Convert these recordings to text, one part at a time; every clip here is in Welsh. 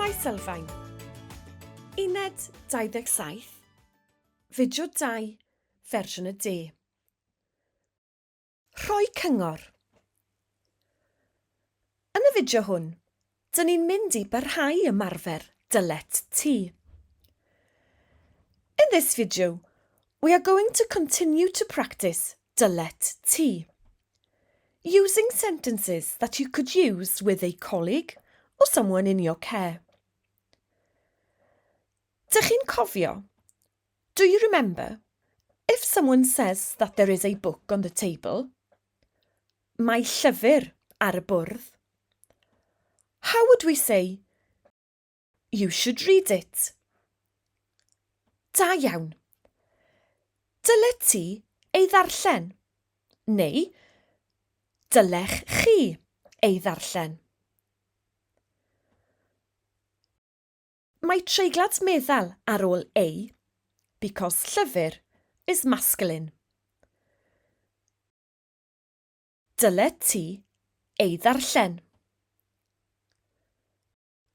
Patrymau sylfaen. Uned 27, Fideo 2, fersiwn y de. Rhoi cyngor. Yn y fideo hwn, dyn ni'n mynd i barhau ymarfer dylet ti. In this video, we are going to continue to practice dylet ti. Using sentences that you could use with a colleague or someone in your care. Dych chi'n cofio? Do you remember? If someone says that there is a book on the table, mae llyfr ar y bwrdd. How would we say, you should read it? Da iawn. Dylet ti ei ddarllen, neu dylech chi ei ddarllen. Mae treiglad meddal ar ôl ei because llyfr is masculine. Dylet ti ei ddarllen.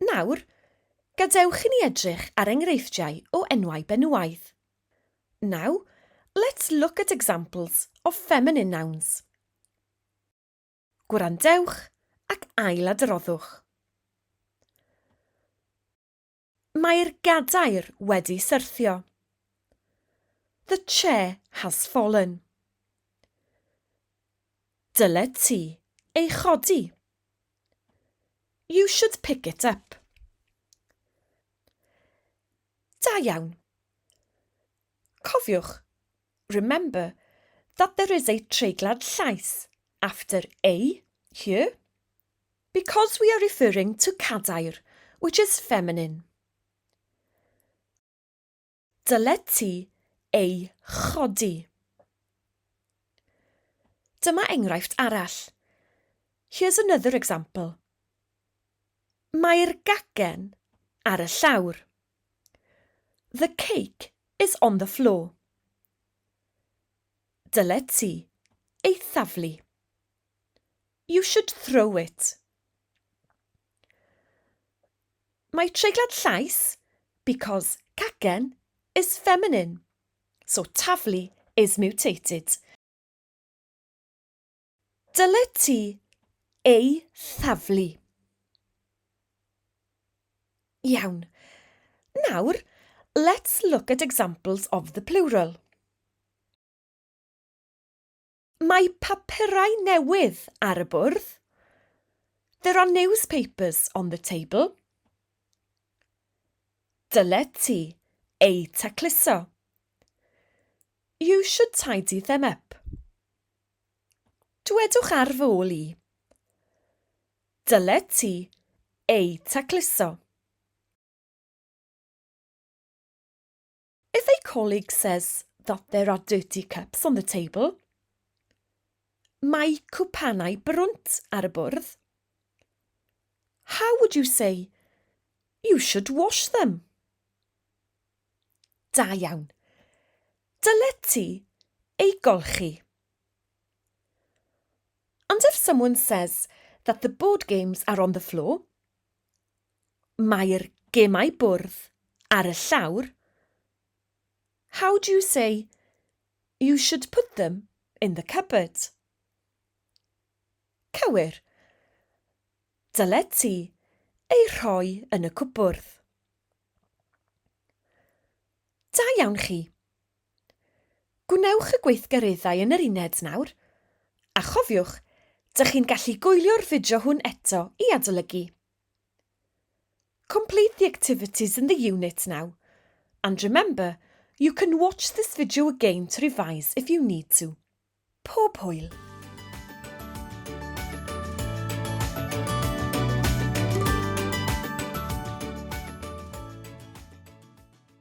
Nawr, gadewch i ni edrych ar enghreifftiau o enwau benywaidd. Now, let's look at examples of feminine nouns. Gwrandewch ac ailadroddwch. Mae'r gadair wedi syrthio. The chair has fallen. Dylet ti ei chodi. You should pick it up. Da iawn. Cofiwch, remember, that there is a treiglad llais after ei here, because we are referring to cadair, which is feminine. Dylet ti ei chodi. Dyma enghraifft arall. Here's another example. Mae'r gagen ar y llawr. The cake is on the floor. Dylet ti ei thaflu. You should throw it. Mae treiglad llais because cacen is feminine, so taflu is mutated. Dylet ti ei thaflu. Iawn. Nawr, let's look at examples of the plural. Mae papurau newydd ar y bwrdd. There are newspapers on the table. Dylet ti eu tacluso. You should tidy them up. Dwedwch ar fy ôl i. Dylet ti eu tacluso. If a colleague says that there are dirty cups on the table, mae cwpanau brwnt ar y bwrdd. How would you say, you should wash them? Da iawn. Dylet ti ei golchi. And if someone says that the board games are on the floor, mae'r gemau bwrdd ar y llawr, how do you say, you should put them in the cupboard? Cywir. Dylet ti ei rhoi yn y cwpwrdd. Da iawn chi. Gwnewch y gweithgareddau yn yr uned nawr, a chofiwch, dych chi'n gallu gwylio'r fideo hwn eto i adolygu. Complete the activities in the unit now, and remember, you can watch this video again to revise if you need to. Pob hwyl!